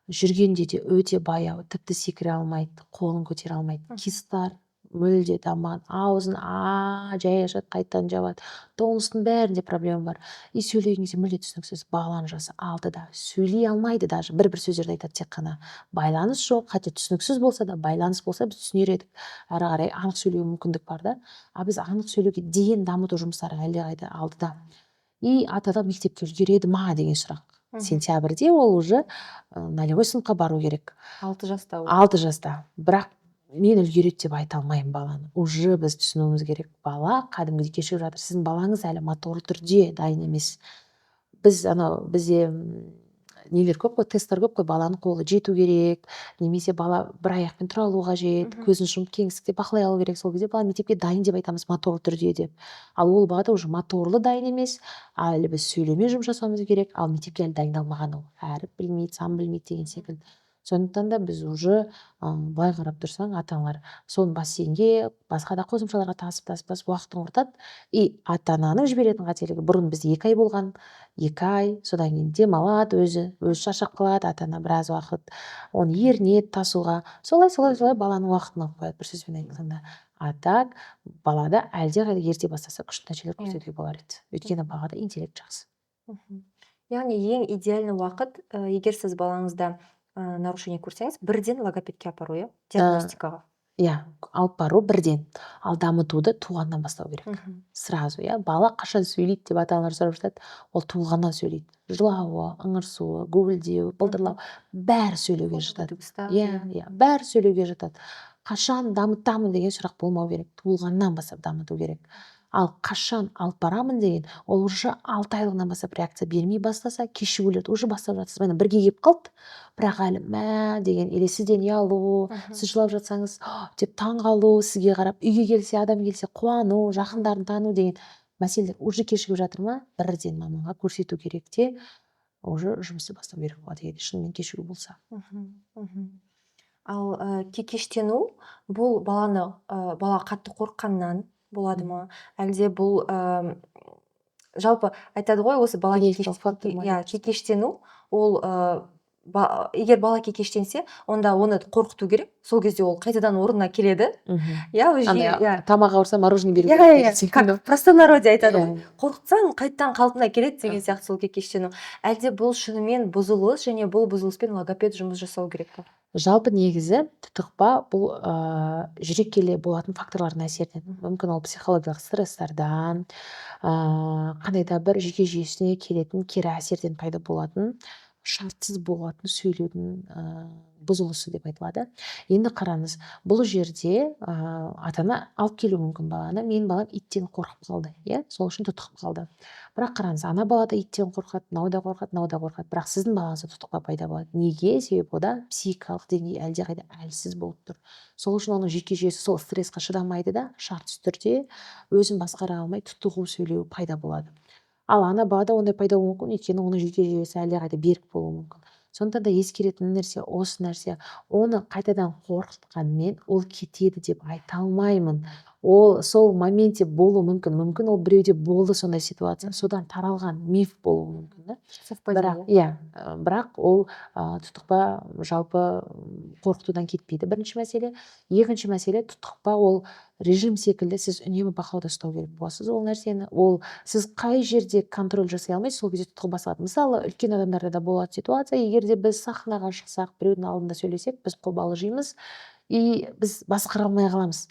Жүргенде де өте баяу, тіпті секіре алмайды, қолын көтере алмайды. Кистар Мүлде дамыған. Аузын жай ашады, қайтадан жабады. Тонустың бәрінде проблема бар. И сөйлеген кезде мүлде түсініксіз. Баланың жасы 6-да. Сөйлей алмайды даже. Бір-бір сөздерді айтады тек қана. Байланыс жоқ, хотя түсініксіз болса да, байланыс болса, біз түсінер едік. Әрі қарай анық сөйлеуге мүмкіндік бар да. А біз анық сөйлеуге дейін дамыту жұмыстары әлдеқайда алдыда. И ата мектепке үлгереді ма деген сұрақ. Сентябрьде ол уже нолевой сыныпқа бару керек. 6 жаста ол. 6 жаста. Бірақ мен үлгереді деп айта алмаймын баланы. Уже біз түсінуіміз керек, бала кәдімгідей кешігіп жатыр. Сіздің балаңыз әлі моторлы түрде дайын емес. Біз анау бізде нелер көп қой, тесттер көп қой: баланың қолы жету керек немесе бала бір аяқпен тұра алу қажет, көзін жұмып кеңістікте бақылай алу керек. Сол кезде бала мектепке дайын деп айтамыз, моторлы түрде деп. Ал ол балада уже моторлы дайын емес әлі, біз сөйлеумен жұмыс жасауымыз керек. Ал мектепке әлі дайындалмаған, ол әріп білмейді, сан білмейді деген секілді. Сондықтан да біз уже былай қарап тұрсаң, ата аналар соны бассейнге, басқа да қосымшаларға тасып, тасып, тасып, уақытын құртады. И ата ананың жіберетін қателігі: бұрын бізде 2 ай болған, 2 ай, содан кейін демалады, өзі шаршап қалады, ата ана біраз уақыт оны ерінеді тасуға. Солай, солай, солай баланың уақытын алып қояды, бір сөзбен айтқанда. А так балада әлдеқайда ерте бастаса, күшті нәтижелер көрсетуге болар еді, өйткені балада интеллект жақсы. Яғни ең идеальный уақыт, егер сіз балаңызда нарушение көрсеңіз, бірден логопедке апару, иә, диагностикаға. Иә, алып бару бірден. Ал дамытуды туғаннан бастау керек. Сразу, иә. Бала қашан сөйлейді деп ата аналар сұрап жатады. Ол туылғаннан сөйлейді. Жылауы, ыңырсуы, гуілдеуі, былдырлау, бәрі сөйлеуге жатады. Иә, бәрі сөйлеуге жатады. Қашан дамытамын деген сұрақ болмау керек. Туылғаннан бастап дамыту керек. Ал қашан алып барамын деген, ол уже 6 айлығынан бастап реакция бермей бастаса, кешігулерді уже бастап жатсыз. Міне, бірге келіп қалды, бірақ әлі мә деген или сізден ұялу, сіз жылап жатсаңыз деп таң қалу, сізге қарап, үйге келсе, адам келсе қуану, жақындарын тану деген мәселелер уже кешігіп жатыр ма, бірден маманға көрсету керек те, уже жұмысты бастау керек болады, егер шынымен кешігу болса. Ал кекештену бұл баланы бала қатты қорыққаннан болады ма, әлде бұл жалпы айтады ғой, осы бала Генетикалық фактор ма? Иә, кекештену ол егер бала кекештенсе, онда оны қорқыту керек, сол кезде ол қайтадан орнына келеді. Иә, Андай иә. Тамақ ауырса, мороженое беру иә керек иә деген секілді. Как в простонародье айтады ғой, қорқытсаң, қайтадан қалпына келеді деген сияқты. Сол кекештену, әлде бұл шынымен бұзылыс және бұл бұзылыспен логопед жұмыс жасау керек па? Жалпы, негізі тұтықпа бұл жүре келе болатын факторлардың әсерінен. Мүмкін, ол психологиялық стресстардан, қандай да бір жүйке жүйесіне келетін кері әсерден пайда болатын шартсыз болатын сөйлеудің бұзылысы деп айтылады. Енді қараңыз, бұл жерде ата ана алып келуі мүмкін баланы: «Менің балам иттен қорқып қалды, иә, сол үшін тұтығып қалды». Бірақ қараңыз, ана бала да иттен қорқады, мынау да қорқады, мынау да қорқады, бірақ сіздің балаңызда тұтықпа пайда болады. Неге? Себебі ода психикалық деңгей әлдеқайда әлсіз болып тұр. Сол үшін оның жүйке жүйесі сол стрессқа шыдамайды да, шартсыз түрде өзін басқара алмай, тұтығу сөйлеу пайда болады. Ал ана балада ондай пайда болуы мүмкін, өйткені оның жүйке жүйесі әлдеқайда берік болуы мүмкін. Сондықтан да ескеретін нәрсе осы нәрсе: оны қайтадан қорқытқанмен, ол кетеді деп айта алмаймын. Ол сол моменте болуы мүмкін. Мүмкін, ол біреуде болды сондай ситуация, содан таралған миф болуы мүмкін да. Совпадение. Бірақ, иә, бірақ ол тұтықпа жалпы қорқытудан кетпейді, бірінші мәселе. Екінші мәселе, тұтықпа ол режим секілді, сіз үнемі бақылауда ұстау керек боласыз ол нәрсені. Ол сіз қай жерде контроль жасай алмайсыз, сол кезде тұтығы басылады. Мысалы, үлкен адамдарда да болады ситуация: егер де біз сахнаға шықсақ, біреудің алдында сөйлесек, біз қобалжимыз и біз басқара алмай қаламыз,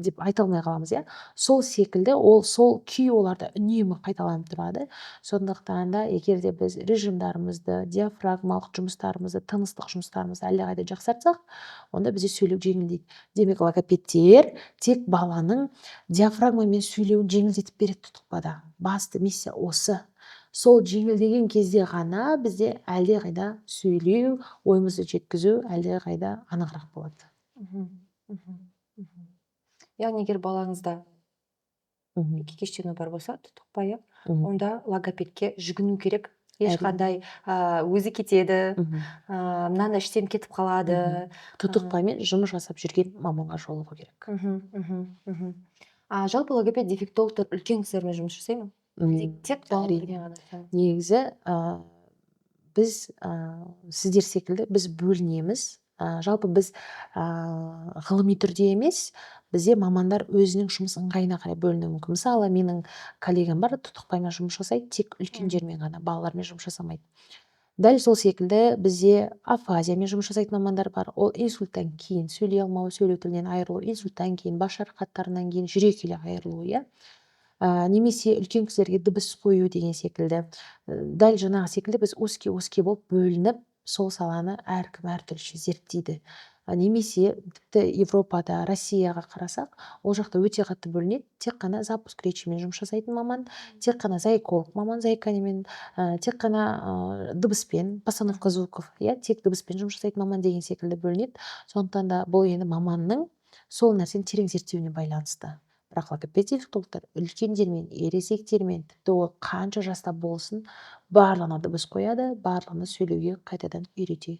деп айта алмай қаламыз, иә. Сол секілді ол сол күй оларда үнемі қайталанып тұрады. Сондықтан да егер де біз режимдарымызды, диафрагмалық жұмыстарымызды, тыныстық жұмыстарымызды әлдеқайда жақсартсақ, онда бізде сөйлеу жеңілдейді. Демек, логопедтер тек баланың диафрагмамен сөйлеуін жеңілдетіп береді. Тұтықпада басты миссия осы. Сол жеңілдеген кезде ғана бізде әлдеқайда сөйлеу, ойымызды жеткізу әлдеқайда анығырақ болады. Мхм, мхм, мхм. Яғни егер балаңызда кекештену бар болса, тұтықпа, иә, онда логопедке жүгіну керек. Ешқандай өзі кетеді, мынаны ішсем, кетіп қалады. Тұтықпамен жұмыс жасап жүрген маманға жолығу керек. мхм, мхм, мхм. А жалпы логопед, дефектологтар үлкен кісілермен жұмыс жасай ма? Тек Әрине. балалармен ғана? Негізі біз сіздер секілді біз бөлінеміз. Жалпы біз ғылыми түрде емес, бізде мамандар өзінің жұмыс ыңғайына қарай бөлінуі мүмкін. Мысалы, менің коллегам бар, тұтықпаймен жұмыс жасайды, тек үлкендермен ғана, балалармен жұмыс жасамайды. Дәл сол секілді бізде афазиямен жұмыс жасайтын мамандар бар. Ол инсульттан кейін сөйлей алмау, сөйлеу тілінен айырылу, инсульттан кейін, бас жарақаттарынан кейін жүре келе айырылу, иә. Немесе үлкен кісілерге дыбыс қою деген секілді. Дәл жаңағы секілді біз узкий узкий болып бөлініп, сол саланы әркім әртүрліше зерттейді. Немесе тіпті Европада, Россияға қарасақ, ол жақта өте қатты бөлінеді. Тек қана запуск речи мен жұмыс жасайтын маман, тек қана заиколог маман заикание мен, тек қана дыбыспен, постановка звуков, иә, тек дыбыспен жұмыс жасайтын маман деген секілді бөлінеді. Сондықтан да бұл енді маманның сол нәрсені терең зерттеуіне байланысты. Бірақ логопед, дефектологтар үлкендермен, ересектермен, тіпті ол қанша жаста болсын, барлығына дыбыс қояды, барлығына сөйлеуге қайтадан үйретеді.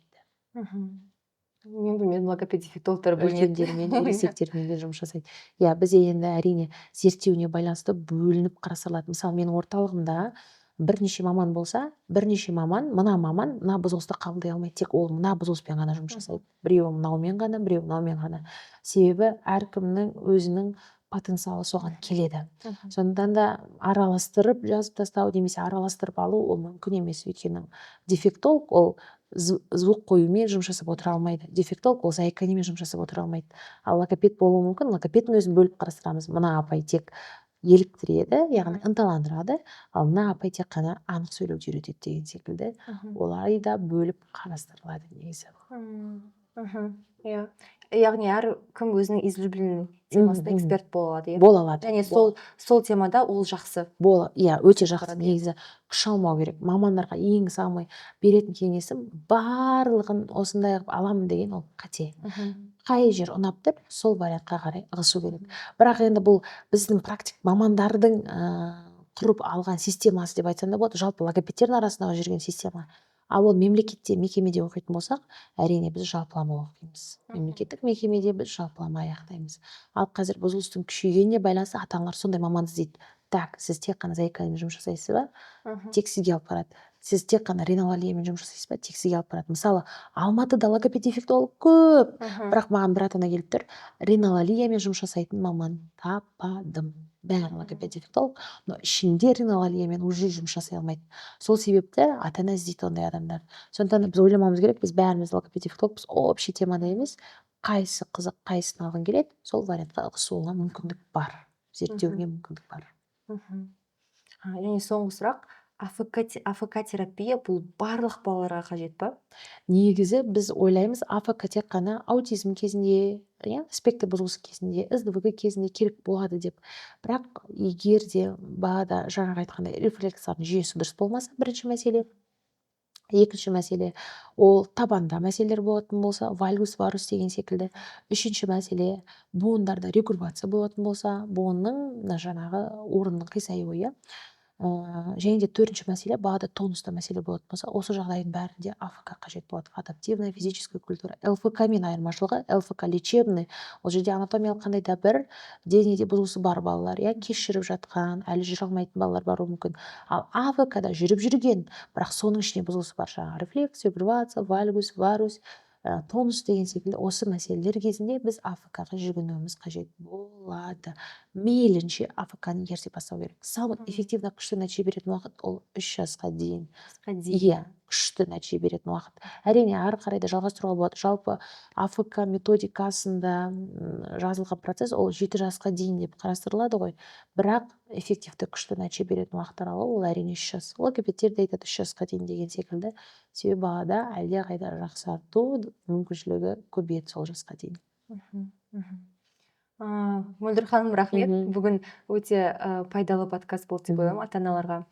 Мен білмедім, логопед, дефектологтар бөлінеді. Үлкендермен, ересектермен де жұмыс жасайды, иә. Бізде енді, әрине, зерттеуіне байланысты бөлініп қарастырылады. Мысалы, менің орталығымда бірнеше маман болса, бірнеше маман, мына маман мына бұзылысты қабылдай алмайды, тек ол мына бұзылыспен ғана жұмыс жасайды, біреуі мынаумен ғана, біреуі мынаумен ғана. Себебі әркімнің өзінің потенциалы соған келеді. Сондықтан да араластырып жазып тастау немесе араластырып алу ол мүмкін емес, өйткені дефектолог ол звук қоюмен жұмыс жасап отыра алмайды, дефектолог ол заикание мен жұмыс жасап отыра алмайды. Ал логопед болуы мүмкін. Логопедтің өзін бөліп қарастырамыз: мына апай тек еліктіреді, яғни ынталандырады, ал мына апай тек қана анық сөйлеуді үйретеді деген секілді. Олай да бөліп қарастырылады негізі. Иә, яғни әркім өзінің излюбленный темасында эксперт бола алады, иә? Бола алады. Және сол темада ол жақсы. Иә, өте жақсы. Иә. Негізі күш алмау керек мамандарға. Ең самый беретін кеңесім: барлығын осындай қылып аламын деген ол қате. Қай жер ұнап тұр, сол вариантқа қарай ығысу керек. Бірақ енді бұл біздің практик мамандардың құрып алған системасы деп айтсам да болады, жалпы логопедтердің арасындағы жүрген система. Ал ол мемлекетте, мекемеде оқитын болсақ, әрине, біз жалпылама оқимыз. Мемлекеттік мекемеде біз жалпылама аяқтаймыз. Ал қазір бұзылыстың күшейгеніне байланысты ата аналар сондай маманды іздейді. Так, сіз тек қана заикание мен жұмыс жасайсыз ба? Тек сізге алып барады. Сіз тек қана ринолалиямен жұмыс жасайсыз ба? Тек сізге алып барады. Мысалы, Алматыда логопед, дефектолог көп, бірақ маған бір ата ана келіп тұр: ринолалиямен жұмыс жасайтын маман таппадым, бәрі логопед, дефектолог, но ішінде ринолалиямен уже жұмыс жасай алмайды. Сол себепті ата ана іздейді ондай адамдарды. Сондықтан да біз ойламауымыз керек, біз бәріміз логопед, дефектологпыз, общий темада емес. Қайсы қызық, қайсысын алғың келеді, сол вариантқа ығысуға мүмкіндік бар, зерттеуге мүмкіндік бар. Және соңғы сұрақ: АФК терапия бұл барлық балаларға қажет па? Негізі біз ойлаймыз, АФК тек қана аутизм кезінде, иә, спектр бұзылысы кезінде, СДВГ кезінде керек болады деп. Бірақ егер де балада жаңағы айтқандай рефлекстардың жүйесі дұрыс болмаса, бірінші мәселе. Екінші мәселе, ол табанда мәселелер болатын болса, вальгус, варус деген секілді. Үшінші мәселе, буындарда регурбация болатын болса, буынның мына жаңағы орнының қисаюы, иә. Және де төртінші мәселе, балада тонуста мәселе болатын болса, осы жағдайдың бәрінде АФК қажет болады, адаптивная физическая культура. ЛФК мен айырмашылығы: ЛФК лечебный, ол жерде анатомиялық қандай да бір денеде бұзылысы бар балалар, иә, кеш жүріп жатқан, әлі жүре алмайтын балалар баруы мүмкін. Ал АФК да жүріп жүрген, бірақ соның ішінде бұзылысы бар, жаңағы рефлекс, регурбация, вальгус, варус, тонус деген секілді осы мәселелер кезінде біз АФК-ға жүгінуіміз қажет болады. Мейлінше АФК-ны ерте бастау керек. Самый эффективно, күшті нәтиже беретін уақыт ол 3 жасқа дейін. Жасқа дейін. Иә, күшті нәтиже беретін уақыт. Әрине, ары қарай да жалғастыруға болады. Жалпы АФК методикасында жазылған процесс ол 7 жасқа дейін деп қарастырылады ғой. Бірақ эффективті, күшті нәтиже беретін уақыт аралығы ол, әрине, 3 жас. Логопедтер де айтады 3 жасқа дейін деген секілді, себебі балада әлдеқайда жақсарту мүмкіншілігі көбейеді сол жасқа дейін. мхм мхм Мөлдір ханым, рахмет. Бүгін өте пайдалы подкаст болды деп ойлаймын ата аналарға.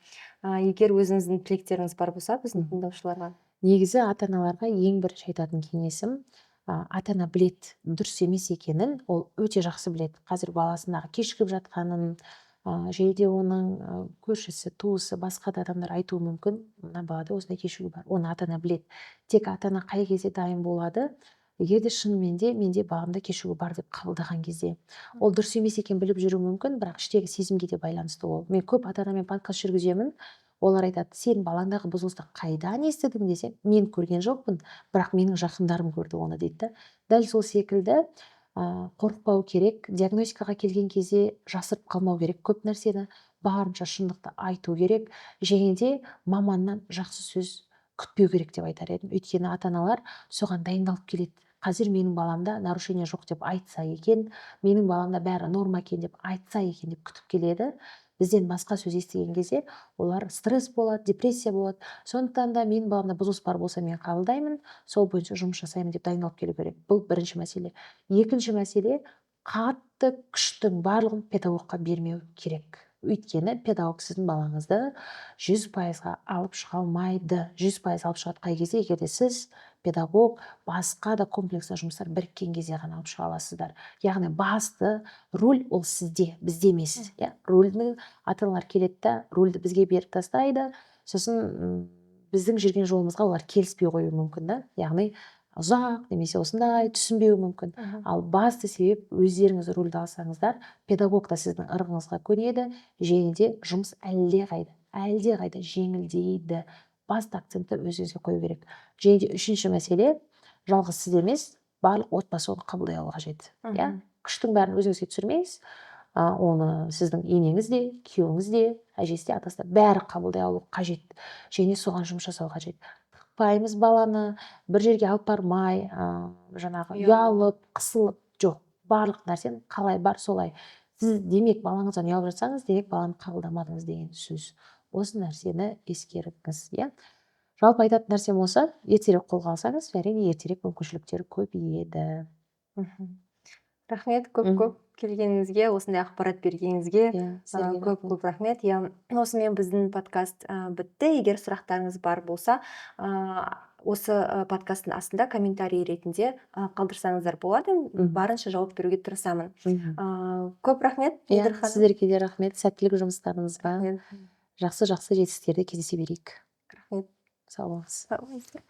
Егер өзіңіздің тілектеріңіз бар болса біздің тыңдаушыларға. Негізі ата аналарға ең бірінші айтатын кеңесім: ата ана білет дұрыс емес екенін, ол өте жақсы біледі қазір баласындағы кешігіп жатқанын, және де оның көршісі, туысы, басқа да адамдар айтуы мүмкін: мына балада осындай кешігу бар. Оны ата ана біледі. Тек ата ана қай кезде дайын болады? Егер де шынымен де менде баламда кешігу бар деп қабылдаған кезде. Ол дұрыс емес екенін біліп жүруі мүмкін, бірақ іштегі сезімге де байланысты ол. Мен көп ата анамен подкаст жүргіземін. Олар айтады: «Сен балаңдағы бұзылысты қайдан естідің?» — десем, «Мен көрген жоқпын, бірақ менің жақындарым көрді оны», — дейді да. Дәл сол секілді қорықпау керек. Диагностикаға келген кезде жасырып қалмау керек көп нәрсені, барынша шындықты айту керек және де маманнан жақсы сөз күтпеу керек деп айтар едім. Өйткені ата аналар соған дайындалып келеді: «Қазір менің баламда нарушение жоқ деп айтса екен, менің баламда бәрі норма екен деп айтса екен» деп күтіп келеді. Бізден басқа сөз естіген кезде олар стресс болады, депрессия болады. Сондықтан да «Менің баламда бұзылыс бар болса, мен қабылдаймын, сол бойынша жұмыс жасаймын» деп дайындалып келу керек. Бұл бірінші мәселе. Екінші мәселе: қатты күштің барлығын педагогқа бермеу керек. Өйткені педагог сіздің балаңызды 100%-ға алып шыға алмайды. 100% алып шығады қай кезде? Егер де сіз, педагог, басқа да комплекстік жұмыстар біріккен кезде ғана алып шыға аласыздар. Яғни басты руль ол сізде, бізде емес, иә. Рульдің, ата аналар келеді да, рульді бізге беріп тастайды. Сосын біздің жүрген жолымызға олар келіспей қоюы мүмкін да, яғни ұзақ немесе осындай түсінбеуі мүмкін. Ал басты себеп: өздеріңіз рульді алсаңыздар, педагог та сіздің ырғыңызға көнеді және де жұмыс әлдеқайда жеңілдейді. Басты акцентті өзіңізге қою керек. Және де үшінші мәселе: жалғыз сіз емес, барлық отбасы оны қабылдай алу қажет, иә. Күштің бәрін өзіңізге түсірмеңіз. Оны сіздің енеңіз де, күйеуіңіз де, әжесі де, атасы да, бәрі қабылдай алу қажет және соған жұмыс жасау қажет. Тықпаймыз баланы бір жерге алып бармай, жаңағы ұялып, қысылып, жоқ. Барлық нәрсені қалай бар, солай. Сіз, демек, балаңыздан ұялып жатсаңыз, демек, баланы қабылдамадыңыз деген сөз. Осы нәрсені ескеріңіз, иә. Жалпы айтатын нәрсем осы: ертерек қолға алсаңыз, әрине, ертерек мүмкіншіліктер көбейеді. Рахмет көп көп келгеніңізге, осындай ақпарат бергеніңізге. Иә, сіздерге Көп рахмет. көп рахмет, иә. Осымен біздің подкаст бітті. Егер сұрақтарыңыз бар болса, осы подкасттың астында комментарий ретінде қалдырсаңыздар болады. Барынша жауап беруге тырысамын. Көп рахмет, Иә, Мөлдір ханым. сіздерге де рахмет. Сәттілік жұмыстарыңызға. Рахмет. Жақсы жақсы жетістіктерде кездесе берейік. Рахмет. Сау болыңыз. Сау болыңыздар.